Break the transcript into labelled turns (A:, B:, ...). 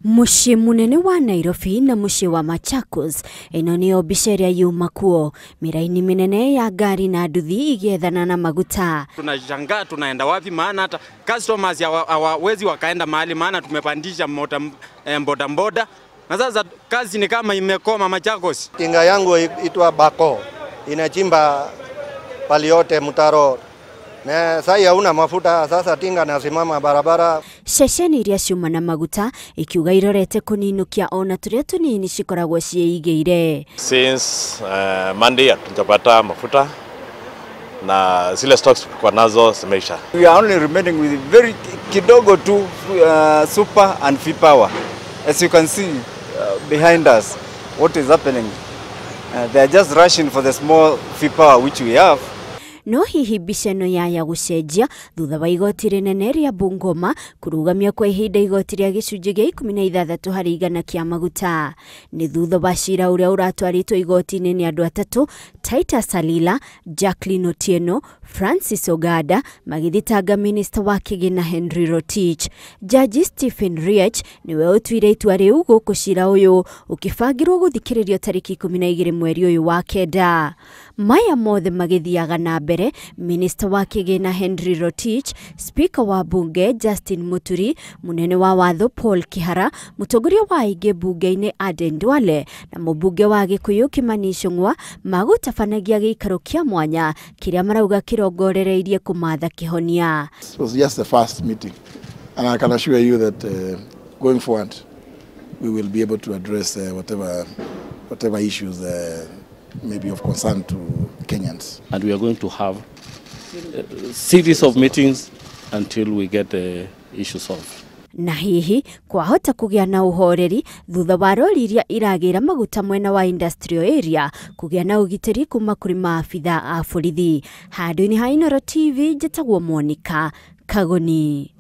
A: Mũciĩ mũnene wa Nairobi na mũciĩ wa Machakos, ĩno nĩyo mbica ĩrĩa yuma kuo, mĩraini mĩnene ya ngari na nduthi igĩethana na maguta.
B: Tunashangaa tunaenda wapi, maana hata customers hawawezi wakaenda mahali, maana tumepandisha mota, boda boda na sasa kazi ni kama imekoma Machakos.
C: Tinga yangu itwa bako inachimba pali yote mtaro na sai hauna mafuta, sasa tinga nasimama barabara.
A: Ceceni iria ciuma na maguta ikiuga irorete kũninũkia ona tũrĩa tũnini cikoragwo ciĩigĩire.
D: Since Monday hatujapata mafuta na zile stocks tulikuwa nazo zimeisha.
E: We are only remaining with very kidogo tu super and free power. As you can see behind us what is happening. They are just rushing for the small free power which we have.
A: No hihi mbica ĩno yaya gũcenjia thutha wa igoti rĩnene rĩa Bungoma kũrũgamia kwa ihinda igoti rĩa gĩcunjĩ gĩa 16 harĩ igana kĩa maguta. Nĩ thutha wa cira ũrĩa ũratwarĩtwo igoti-inĩ nĩ andũ atatũ, Titus Alila, Jacqueline Otieno, Francis Ogada magĩthitanga minista wa kĩgĩna Henry Rotich. Jaji Stephen Riech nĩwe ũtuire itua rĩu gũkũ cira ũyũ ũkĩbangĩrwo gũthikĩrĩrio tarĩki 12 mweri ũyũ wa kenda. Maya mothe magĩthiaga na mbere, minista wa kĩgĩna Henry Rotich, speaker wa bunge Justin Muturi, munene wa watho Paul Kihara, mũtongoria wa aingĩ bunge-inĩ Aden Duale na mũbunge wa Gĩkũyũ Kimani Ichung'wa magũtabanagia gĩikaro kĩa mwanya kĩrĩa marauga kĩrongorereirie kũmatha kĩhonia.
F: It was just the first meeting, and I can assure you that going forward we will be able to address whatever issues may be of concern to Kenyans.
G: And we are going to have a series of meetings until we get the issue solved.
A: Na hihi kwahota kũgĩa na ũhoreri thutha wa rori iria iragĩra maguta mwena wa industrial area kũgĩa na ũgitĩri kuma kũrĩ maabitha a borithi. Handũ-inĩ ha Inooro TV, njĩtagwo Monica Kagoni.